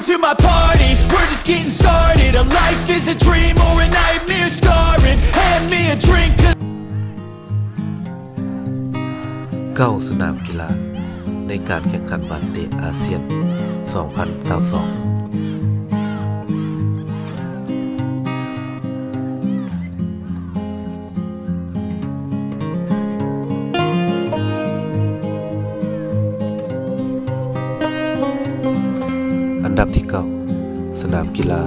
To my party, we're just getting started. A life is a dream or a nightmare scarring. Hand me a drink, 'cause ເກົ້າ ສະໜາມກິລາໃນການແຂ່ງຂັນບານເຕະອາຊຽນ ສອງພັນຊາວສອງ. ອັນດັບທີເກົ້າ ສະໜາມກິລາ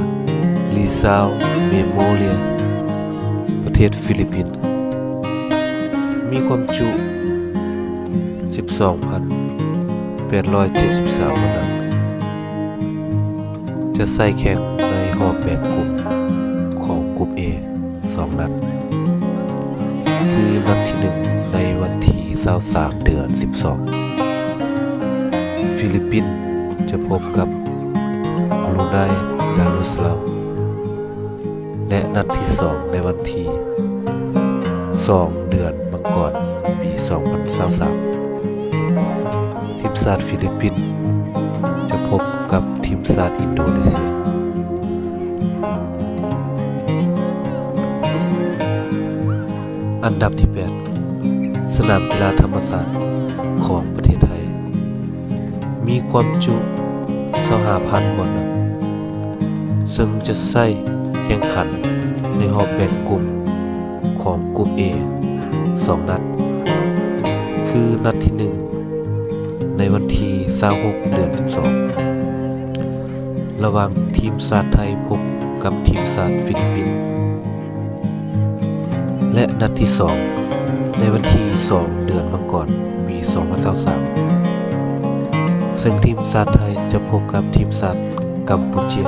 ຣີຊາວ ເມໂມເຣຍ ປະເທດຟີລິບປິນ ມີຄວາມຈຸ ສິບສອງພັນແປດຮ້ອຍເຈັດສິບສາມ ບາດນັ້ນ ຈະໃຊ້ແຂ່ງໃນຮອບແບ່ງກຸ່ມຂອງກຸ່ມເອ ສອງນັດ ຄືນັດທີໜຶ່ງໃນວັນທີຊາວສາມ ເດືອນສິບສອງ ຟີລິບປິນຈະພົບກັບບຣູໄນ ດາຣູສລາມ ແລະ ນັດທີສອງໃນວັນທີສອງ ເດືອນມັງກອນ ປີສອງພັນຊາວສາມ ທີມຊາດຟີລິບປິນຈະພົບກັບທີມຊາດອິນໂດເນເຊຍ. ອັນດັບທີແປດ ສະໜາມກິລາທຳມະຊາດຂອງປະເທດໄທ ມີຄວາມຈຸ ຊາວຫ້າພັນ ບ່ອນນັ່ງ ເຊິ່ງຈະໃຊ້ແຂ່ງຂັນໃນຮອບແບ່ງກຸ່ມຂອງກຸ່ມເອ ສອງນັດ ຄືນັດທີໜຶ່ງໃນວັນທີຊາວຫົກ ເດືອນສິບສອງ ລະຫວ່າງທີມຊາດໄທພົບກັບທີມຊາດຟີລິບປິນ ແລະ ນັດທີສອງໃນວັນທີສອງ ເດືອນມັງກອນ ປີສອງພັນຊາວສາມ ເຊິ່ງທີມຊາດໄທຈະພົບກັບທີມຊາດກຳປູເຈຍ.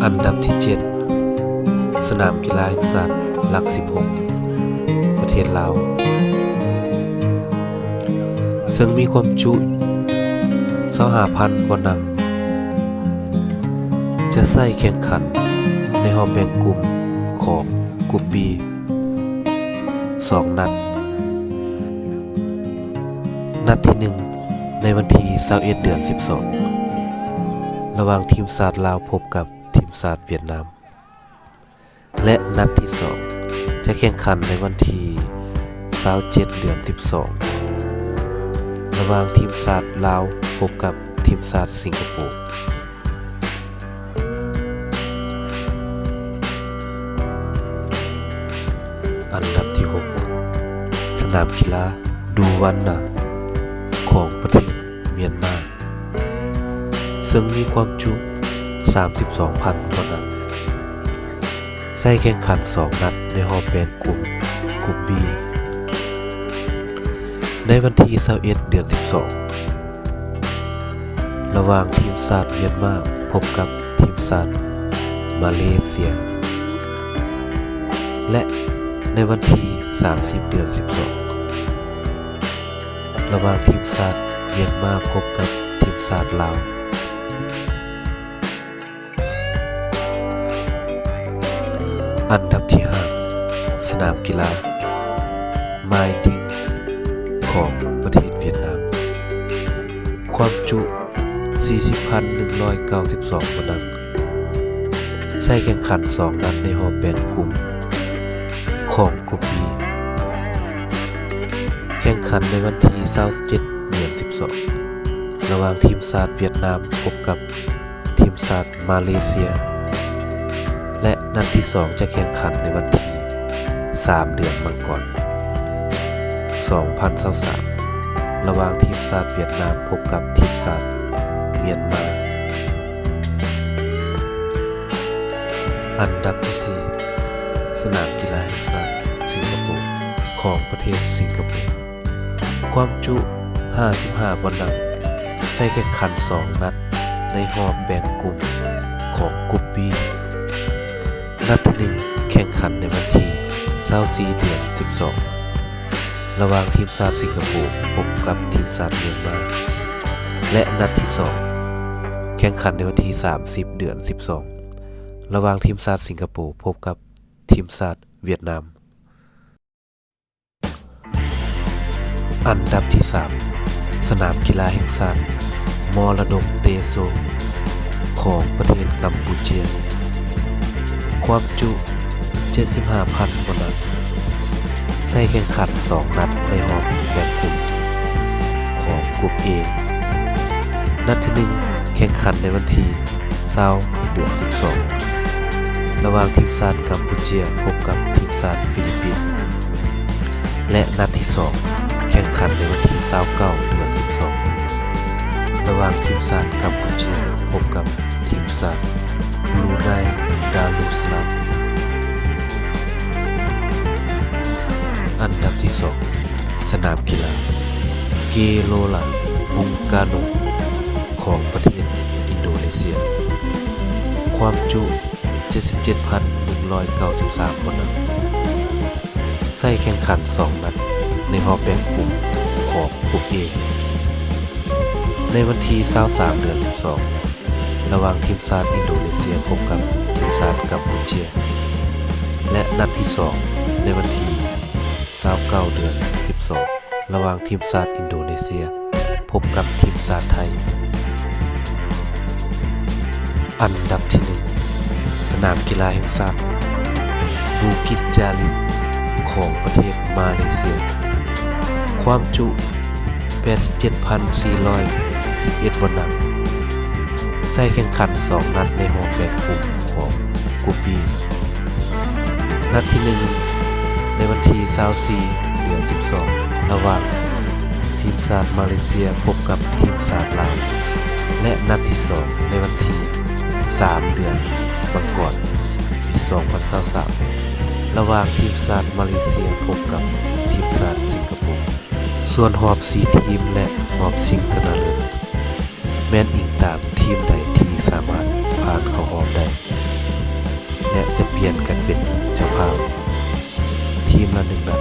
ອັນດັບທີເຈັດ ສະໜາມກິລາແຫ່ງຊາດຫຼັກສິບຫົກ ປະເທດລາວ ເຊິ່ງມີຄວາມຈຸ ຊາວຫ້າພັນ ບ່ອນນັ່ງ ຈະໃຊ້ແຂ່ງຂັນໃນຮອບແບ່ງກຸ່ມຂອງກຸ່ມບີ ສອງນັດ ນັດທີໜຶ່ງໃນວັນທີຊາວເອັດ ເດືອນສິບສອງ ລະຫວ່າງທີມຊາດລາວພົບກັບທີມຊາດຫວຽດນາມ ແລະ ນັດທີສອງຈະແຂ່ງຂັນໃນວັນທີຊາວເຈັດ ເດືອນສິບສອງ ລະຫວ່າງທີມຊາດລາວພົບກັບທີມຊາດສິງກະໂປ. ອັນດັບທີຫົກ ສະໜາມກິລາດູວັນນາ ຂອງປະເທດມຽນມາ ເຊິ່ງມີຄວາມຈຸ ສາມສິບສອງພັນ ບ່ອນນັ່ງ ໃຊ້ແຂ່ງຂັນສອງນັດໃນຮອບແບ່ງກຸ່ມ ກຸ່ມບີ ໃນວັນທີຊາວເອັດ ເດືອນສິບສອງ ລະຫວ່າງທີມຊາດມຽນມາພົບກັບທີມຊາດມາເລເຊຍ ແລະ ໃນວັນທີສາມສິບ ເດືອນສິບສອງ ລະຫວ່າງທີມຊາດມຽນມາພົບກັບທີມຊາດລາວ. ອັນດັບທີຫ້າ ສະໜາມກິລາມາຍດິງ ຂອງປະເທດຫວຽດນາມ ຄວາມຈຸ ສີ່ສິບພັນໜຶ່ງຮ້ອຍເກົ້າສິບສອງ ບ່ອນນັ່ງ ໃຊ້ແຂ່ງຂັນສອງນັດໃນຮອບແບ່ງກຸ່ມຂອງກຸ່ມບີ ແຂ່ງຂັນໃນວັນທີຊາວເຈັດ ເດືອນສິບສອງ ລະຫວ່າງທີມຊາດຫວຽດນາມພົບກັບທີມຊາດມາເລເຊຍ ແລະ ນັດທີສອງຈະແຂ່ງຂັນໃນວັນທີສາມ ເດືອນມັງກອນ ສອງພັນຊາວສາມ ລະຫວ່າງທີມຊາດຫວຽດນາມພົບກັບທີມຊາດມຽນມາ. ອັນດັບທີສີ່ ສະໜາມກິລາແຫ່ງຊາດສິງກະໂປ ຂອງປະເທດສິງກະໂປ ຄວາມຈຸ ຫ້າສິບຫ້າ ບ່ອນນັ່ງ ໃຊ້ແຂ່ງຂັນສອງນັດໃນຮອບແບ່ງກຸ່ມຂອງກຸ່ມບີ ນັດທີໜຶ່ງແຂ່ງຂັນໃນວັນທີຊາວສີ່ ເດືອນສິບສອງ ລະຫວ່າງທີມຊາດສິງກະໂປພົບກັບທີມຊາດມຽນມາ ແລະ ນັດທີສອງແຂ່ງຂັນໃນວັນທີສາມສິບ ເດືອນສິບສອງ ລະຫວ່າງທີມຊາດສິງກະໂປພົບກັບທີມຊາດຫວຽດນາມ. ອັນດັບທີສາມ ສະໜາມກິລາແຫ່ງຊາດ ມໍລະດົກເຕໂຊ ຂອງປະເທດກຳປູເຈຍ ຄວາມຈຸ ເຈັດສິບຫ້າພັນ ບ່ອນນັ່ງ ໃຊ້ແຂ່ງຂັນສອງນັດໃນຮອບແບ່ງກຸ່ມຂອງກຸ່ມ A. ນັດທີໜຶ່ງ ແຂ່ງຂັນໃນວັນທີຊາວ ເດືອນສິບສອງ ລະຫວ່າງທີມຊາດກຳປູເຈຍພົບກັບທີມຊາດຟີລິບປິນ ແລະ ນັດທີສອງ ແຂ່ງຂັນໃນວັນທີຊາວເກົ້າ ເດືອນສິບສອງ ລະຫວ່າງທີມຊາດກຳປູເຈຍພົບກັບທີມຊາດບຣູໄນ ດາຣູສະລາມ. ອັນດັບທີສອງ ສະໜາມກິລາ ເກໂລລາ ບຸງກາໂນ ຂອງປະເທດອິນໂດເນເຊຍ ຄວາມຈຸ ເຈັດສິບເຈັດພັນໜຶ່ງຮ້ອຍເກົ້າສິບສາມ ບ່ອນນັ່ງ ໃຊ້ແຂ່ງຂັນສອງນັດໃນຮອບແບ່ງກຸ່ມຂອງກຸ່ມ A. ໃນວັນທີຊາວສາມ ເດືອນສິບສອງ ລະຫວ່າງທີມຊາດອິນໂດເນເຊຍພົບກັບທີມຊາດກຳປູເຈຍ ແລະ ນັດທີສອງ ໃນວັນທີຊາວເກົ້າ ເດືອນສິບສອງ ລະຫວ່າງທີມຊາດອິນໂດເນເຊຍພົບກັບທີມຊາດໄທ. ອັນດັບທີໜຶ່ງ ສະໜາມກິລາແຫ່ງຊາດ ບູກິດຈາລິດ ຂອງປະເທດມາເລເຊຍ ຄວາມຈຸ ແປດສິບເຈັດພັນສີ່ຮ້ອຍສິບເອັດ ບ່ອນນັ່ງ ໃຊ້ແຂ່ງຂັນສອງນັດໃນຮອບແບ່ງກຸ່ມຂອງກຸ່ມ B. ນັດທີໜຶ່ງ ໃນວັນທີຊາວສີ່ ເດືອນສິບສອງ ລະຫວ່າງທີມຊາດມາເລເຊຍພົບກັບທີມຊາດລາວ ແລະ ນັດທີສອງ ໃນວັນທີສາມ ເດືອນມັງກອນ ປີສອງພັນຊາວສາມ ລະຫວ່າງທີມຊາດມາເລເຊຍພົບກັບທີມຊາດສິງກະໂປ. ສ່ວນຮອບສີ່ທີມ ແລະ ຮອບຊິງຊະນະເລີດ ແມ່ນອີງຕາມທີມໃດທີ່ສາມາດຜ່ານເຂົ້າຮອບໄດ້ ແລະ ຈະປ່ຽນກັນເປັນເຈົ້າພາບ ທີມລະໜຶ່ງນັດ